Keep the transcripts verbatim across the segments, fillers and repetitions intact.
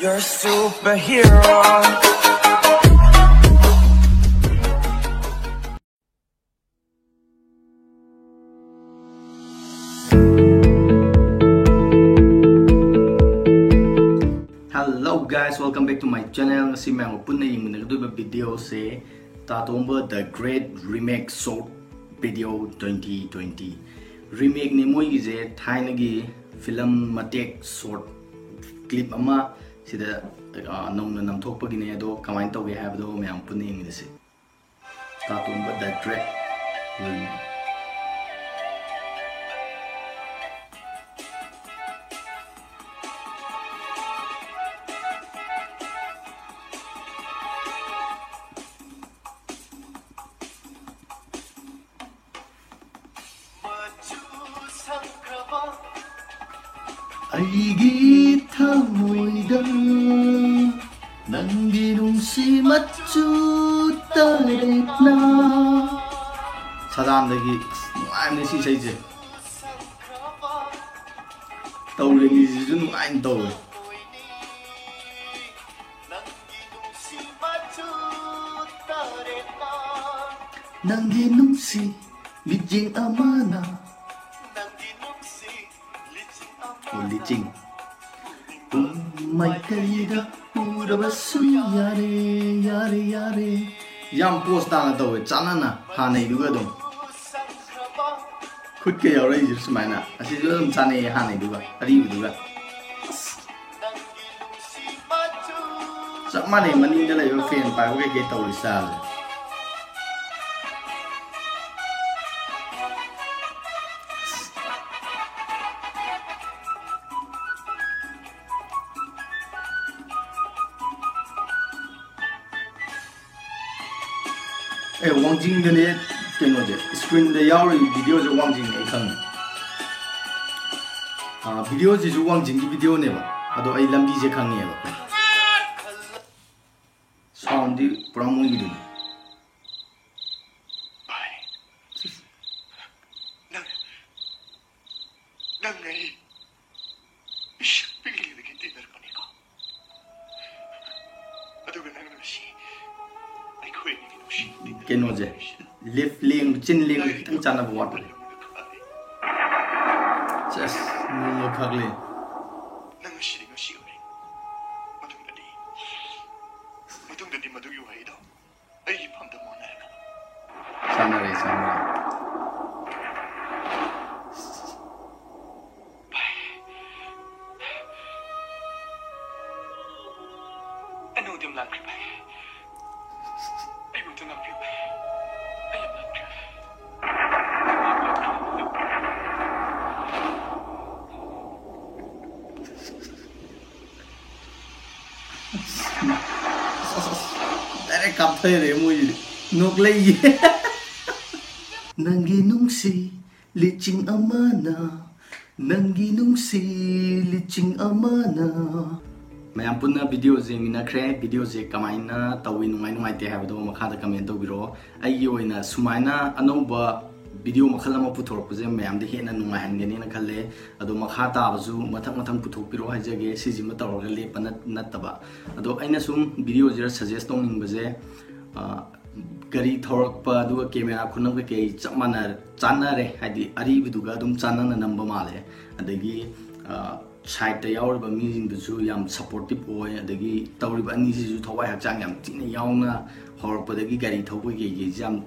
You're a superhero. Hello guys, welcome back to my channel. ꯉꯁꯤ ꯃꯌꯥꯝꯒ ꯄꯨꯟꯅ ꯌꯦꯡꯃꯤꯟꯅꯒꯗꯧꯔꯤꯕ videoꯁꯦ ꯇꯥꯇꯣꯝꯕ The Great Remake Short Video twenty twenty꯫ Remakeꯅꯦ ꯃꯣꯏꯒꯤꯁꯦ, ꯊꯥꯏꯅꯒꯤ film ꯃꯇꯦꯛ short clip ꯑꯃ ꯁꯤꯗ, ꯑ, ꯅꯧꯅ ꯅꯝꯊꯣꯛꯄꯒꯤꯅꯦ꯫ ꯑꯗꯣ ꯀꯃꯥꯏꯅ ꯇꯧꯒꯦ ꯍꯥꯏꯕꯗꯣ ꯃꯌꯥꯝ ꯄꯨꯟꯅ ꯌꯦꯡꯃꯤꯟꯅꯁꯤ꯫ ꯇꯥꯇꯣꯝꯕ The Great Remake꯫ ꯑꯩꯒꯤ ꯊꯃꯣꯏꯗ ꯅꯪꯒꯤ ꯅꯨꯡꯁꯤ ꯃꯆꯨ ꯇꯔꯦꯠꯅ꯫ ꯁꯗꯥꯟꯗꯒꯤ꯫ ꯑꯁ, ꯅꯨꯡꯉꯥꯏꯕꯅꯦ ꯁꯤ ꯏꯁꯩꯁꯦ꯫ ꯇꯧꯔꯤꯅꯤꯁꯤꯁꯨ ꯅꯨꯡꯉꯥꯏꯅ ꯇꯧꯋꯦ꯫ ꯅꯪꯒꯤ ꯅꯨꯡꯁꯤ ꯂꯤꯆꯤꯡ ꯑꯃꯅ꯫ ꯑꯣ, ꯂꯤꯆꯤꯡ꯫ ꯄꯨꯡ ꯃꯥꯏꯀꯩꯗ ꯎꯔꯕꯁꯨ ꯌꯥꯔꯦ, ꯌꯥꯔꯦ, ꯌꯥꯔꯦ꯫ ꯌꯥꯝ pose ꯇꯥꯅ ꯇꯧꯋꯦ, ꯆꯥꯟꯅꯅ ꯍꯥꯟꯅꯩꯗꯨꯒ ꯑꯗꯨꯝ꯫ ꯈꯨꯠꯀ ꯌꯥꯎꯔꯛꯏꯁꯦ ꯁꯨꯃꯥꯏꯅ꯫ ꯑꯁꯤꯁꯨ ꯑꯗꯨꯝ ꯆꯥꯟꯅꯩꯌꯦ ꯍꯥꯟꯅꯩꯗꯨꯒ, ꯑꯔꯤꯕꯗꯨꯒ꯫ ꯆꯞ ꯃꯥꯟꯅꯩ, ꯃꯅꯤꯡꯗ ꯂꯩꯕ fan ꯄꯥꯏꯕ ꯀꯩꯀꯩ ꯇꯧꯔꯤ style꯫ ꯑꯦ, ꯋꯥꯡꯖꯤꯡꯗꯅꯦ ꯀꯩꯅꯣꯁꯦ, screenꯗ ꯌꯥꯎꯔꯤꯕ videoꯁꯦ ꯋꯥꯡꯖꯤꯡꯅꯦ, ꯑꯩ ꯈꯪꯉꯦ꯫ ꯑꯥ, videoꯁꯤꯁꯨ ꯋꯥꯡꯖꯤꯡꯒꯤ videoꯅꯦꯕ, ꯑꯗꯣ ꯑꯩ ꯂꯝꯕꯤꯁꯦ ꯈꯪꯉꯦꯕ꯫ Soundꯗꯤ ꯄꯨꯔꯥ ꯃꯣꯏꯒꯤꯗꯨꯅꯤ꯫ ꯅꯪ, ꯅꯪ ꯑꯩ ꯏꯁ, ꯄꯤꯛꯂꯤꯉꯩꯗꯒꯤ ꯇꯤꯟꯅꯔꯛꯄꯅꯤꯀꯣ꯫ ꯀꯩꯅꯣꯁꯦ, ꯂꯤꯞ ꯂꯦꯡ, ꯆꯤꯟ ꯂꯦꯡꯕ ꯈꯤꯇꯪ ꯆꯥꯟꯅꯕ ꯋꯥꯠꯄꯅꯦ꯫ ꯆꯦꯁ, ꯅꯣꯡꯃ ꯈꯛꯂꯤ꯫ ꯅꯪ ꯉꯁꯤꯗꯤ ꯉꯁꯤ ꯑꯣꯏꯔꯦ꯫ ꯃꯇꯨꯡꯗꯗꯤ, ꯃꯇꯨꯡꯗꯗꯤ ꯃꯗꯨꯒꯤ ꯋꯥꯍꯩꯗꯣ ꯑꯩꯒꯤ ꯐꯝꯗ ꯃꯣꯟꯅꯔꯒ꯫ ꯆꯥꯟꯅꯔꯦ, ꯆꯥꯟꯅꯔꯦ꯫ ꯑꯩꯅ ꯎꯗꯤ ꯌꯥꯝ ꯂꯥꯛꯈ꯭ꯔꯦ ꯚꯥꯏ꯫ ꯑꯩꯕꯨ ꯇꯨꯅ ꯄꯤꯌꯨ ꯚꯥꯏ꯫ ꯑꯩ ꯌꯥꯝ ꯂꯥꯛꯈ꯭ꯔꯦ꯫ ꯑꯁ, ꯑꯁ, ꯑꯁ, ꯗꯥꯏꯔꯦꯛ ꯀꯥꯞꯊꯔꯦ ꯃꯣꯏꯁꯤꯗꯤ꯫ ꯅꯣꯛꯂꯛꯏꯌꯦ꯫ ꯅꯪꯒꯤ ꯅꯨꯡꯁꯤ ꯂꯤꯆꯤꯡ ꯑꯃꯅ, ꯅꯪꯒꯤ ꯅꯨꯡꯁꯤ ꯂꯤꯆꯤꯡ ꯑꯃꯅ꯫ ꯃꯌꯥꯝ ꯄꯨꯟꯅ ꯚꯤꯗꯤꯑꯣꯁꯦ ꯌꯦꯡꯃꯤꯟꯅꯈ꯭ꯔꯦ꯫ ꯚꯤꯗꯤꯑꯣꯁꯦ ꯀꯃꯥꯏꯅ ꯇꯧꯏ, ꯅꯨꯡꯉꯥꯏ ꯅꯨꯡꯉꯥꯏꯇꯦ ꯍꯥꯏꯕꯗꯣ ꯃꯈꯥꯗ ꯀꯃꯦꯟ ꯇꯧꯕꯤꯔꯛꯑꯣ꯫ ꯑꯩꯒꯤ ꯑꯣꯏꯅ ꯁꯨꯃꯥꯏꯅ ꯑꯅꯧꯕ ꯚꯤꯗꯤꯑꯣ ꯃꯈꯜ ꯑꯃ ꯄꯨꯊꯣꯔꯛꯄꯁꯦ ꯃꯌꯥꯝꯗ ꯍꯦꯟꯅ ꯅꯨꯡꯉꯥꯏꯍꯟꯒꯅꯤꯅ ꯈꯜꯂꯦ꯫ ꯑꯗꯣ ꯃꯈꯥ ꯇꯥꯕꯁꯨ ꯃꯊꯪ ꯃꯊꯪ ꯄꯨꯊꯣꯛꯄꯤꯔꯛꯑꯣ ꯍꯥꯏꯖꯒꯦ꯫ ꯁꯤꯁꯤꯃ ꯇꯧꯔꯒ ꯂꯦꯞꯄ ꯅꯠ-, ꯅꯠꯇꯕ꯫ ꯑꯗꯣ ꯑꯩꯅ ꯁꯨꯝ ꯚꯤꯗꯤꯑꯣꯁꯤꯗ ꯁꯖꯦꯁ ꯇꯧꯅꯤꯡꯕꯁꯦ, ꯑ, ꯒꯥꯔꯤ ꯊꯧꯔꯛꯄ ꯑꯗꯨꯒ ꯀꯦꯃꯦꯔꯥ ꯈꯨꯅꯝ ꯀꯩꯀꯩ ꯆꯞ ꯃꯥꯟꯅ ꯆꯥꯟꯅꯔꯦ, ꯍꯥꯏꯗꯤ ꯑꯔꯤꯕꯗꯨꯒ ꯑꯗꯨꯝ ꯆꯥꯟꯅꯅ ꯅꯝꯕ ꯃꯥꯜꯂꯦ꯫ ꯑꯗꯒꯤ, ꯑ, ꯁꯥꯏꯠꯇ ꯌꯥꯎꯔꯤꯕ ꯃꯤꯁꯤꯡꯗꯨꯁꯨ ꯌꯥꯝ ꯁꯞꯄꯣꯔꯇꯤꯞ ꯑꯣꯏ꯫ ꯑꯗꯒꯤ ꯇꯧꯔꯤꯕ ꯑꯅꯤꯁꯤꯁꯨ ꯊꯋꯥꯏ ꯍꯛꯆꯥꯡ ꯌꯥꯝ ꯊꯤꯅ ꯌꯥꯎꯅ, ꯍꯧꯔꯛꯄꯗꯒꯤ ꯒꯥꯔꯤ ꯊꯧꯕ ꯀꯩꯀꯩꯁꯦ ꯌꯥꯝ,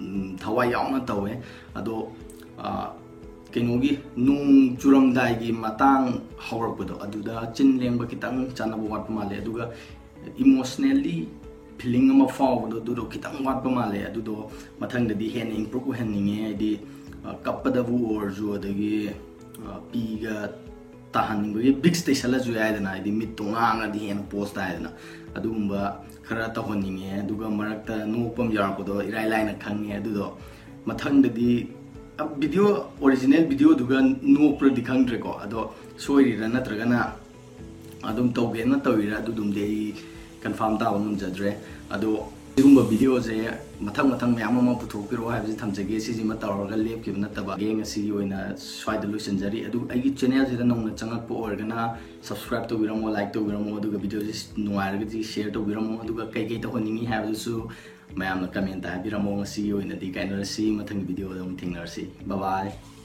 ꯎꯝ, ꯊꯋꯥꯏ ꯌꯥꯎꯅ ꯇꯧꯋꯦ꯫ ꯑꯗꯣ, ꯑ, ꯀꯩꯅꯣꯒꯤ ꯅꯣꯡ ꯆꯨꯔꯝꯗꯥꯏꯒꯤ ꯃꯇꯥꯡ ꯍꯧꯔꯛꯄꯗꯣ, ꯑꯗꯨꯗ ꯆꯤꯟ ꯂꯦꯡꯕ ꯈꯤꯇꯪ ꯆꯥꯟꯅꯕ ꯋꯥꯠꯄ ꯃꯥꯜꯂꯦ꯫ ꯑꯗꯨꯒ ꯏꯃꯣꯁꯅꯦꯜꯂꯤ ꯐꯤꯂꯤꯡ ꯑꯃ ꯐꯥꯎꯕꯗꯣ, ꯑꯗꯨꯗꯣ ꯈꯤꯇꯪ ꯋꯥꯠꯄ ꯃꯥꯜꯂꯦ꯫ ꯑꯗꯨꯗꯣ ꯃꯊꯪꯗꯗꯤ ꯍꯦꯟꯅ ꯏꯝꯄ꯭ꯔꯨꯞ ꯑꯣꯏꯍꯟꯅꯤꯡꯉꯦ꯫ ꯍꯥꯏꯗꯤ, ꯑ, ꯀꯞꯄꯗꯕꯨ ꯑꯣꯏꯔꯁꯨ, ꯑꯗꯒꯤ, ꯑ, ꯄꯤꯒ ꯇꯥꯍꯟꯅꯤꯡꯕꯒꯤ ꯕꯤꯛꯁ ꯇꯩꯁꯜꯂꯁꯨ ꯌꯥꯏꯗꯅ, ꯍꯥꯏꯗꯤ ꯃꯤꯠꯇꯣ ꯉꯥꯡꯉꯗꯤ ꯍꯦꯟꯅ ꯄꯣꯁ ꯇꯥꯏꯗꯅ꯫ ꯑꯗꯨꯒꯨꯝꯕ ꯈꯔ ꯇꯧꯍꯟꯅꯤꯡꯉꯦ꯫ ꯑꯗꯨꯒ ꯃꯔꯛꯇ ꯅꯣꯛꯄ ꯑꯃ ꯌꯥꯎꯔꯛꯄꯗꯣ ꯏꯔꯥꯏ ꯂꯥꯏꯅ ꯈꯪꯉꯦ꯫ ꯑꯗꯨꯗꯣ ꯃꯊꯪꯗꯗꯤ, ꯑ, ꯚꯤꯗꯤꯑꯣ, ꯑꯣꯔꯤꯖꯤꯅꯦꯜ ꯚꯤꯗꯤꯑꯣꯗꯨꯒ ꯅꯣꯛꯄ꯭ꯔꯗꯤ ꯈꯪꯗ꯭ꯔꯦꯀꯣ, ꯑꯗꯣ ꯁꯣꯏꯔꯤꯔꯥ ꯅꯠꯇ꯭ꯔꯒꯅ ꯑꯗꯨꯝ ꯇꯧꯒꯦꯅ ꯇꯧꯔꯤꯔꯥ, ꯑꯗꯨꯗꯨꯝꯗꯤ ꯑꯩ ꯀꯟꯐꯥꯔꯝ ꯇꯥꯕ ꯉꯝꯖꯗ꯭ꯔꯦ꯫ ꯑꯗꯣ ꯁꯤꯒꯨꯝꯕ ꯚꯤꯗꯤꯑꯣꯁꯦ ꯃꯊꯪ ꯃꯊꯪ ꯃꯌꯥꯝ ꯑꯃ ꯄꯨꯊꯣꯛꯄꯤꯔꯛꯑꯣ ꯍꯥꯏꯕꯁꯤ ꯊꯝꯖꯒꯦ꯫ ꯁꯤꯁꯤꯃ ꯇꯧꯔꯒ ꯂꯦꯞꯈꯤꯕ ꯅꯠꯇꯕ꯫ ꯉꯁꯤꯒꯤ ꯑꯣꯏꯅ ꯁ꯭ꯋꯥꯏꯗ ꯂꯣꯏꯁꯤꯟꯖꯔꯤ꯫ ꯑꯗꯨ ꯑꯩꯒꯤ ꯆꯦꯅꯦꯜꯁꯤꯗ ꯅꯧꯅ ꯆꯪꯉꯛꯄ ꯑꯣꯏꯔꯒꯅ subscribe ꯇꯧꯕꯤꯔꯝꯃꯣ, like ꯇꯧꯕꯤꯔꯝꯃꯣ, ꯑꯗꯨꯒ ꯚꯤꯗꯤꯑꯣꯁꯤ ꯅꯨꯡꯉꯥꯏꯔꯒꯗꯤ share ꯇꯧꯕꯤꯔꯝꯃꯣ, ꯑꯗꯨꯒ ꯀꯩꯀꯩ ꯇꯧꯍꯟꯅꯤꯡꯉꯤ ꯍꯥꯏꯕꯗꯨꯁꯨ ꯃꯌꯥꯝꯅ comment ꯍꯥꯏꯕꯤꯔꯝꯃꯣ꯫ ꯉꯁꯤꯒꯤ ꯑꯣꯏꯅꯗꯤ ꯀꯥꯏꯅꯔꯁꯤ, ꯃꯊꯪꯒꯤ ꯚꯤꯗꯤꯑꯣꯗ ꯑꯃꯨꯛ ꯊꯦꯡꯅꯔꯁꯤ꯫ Bye bye꯫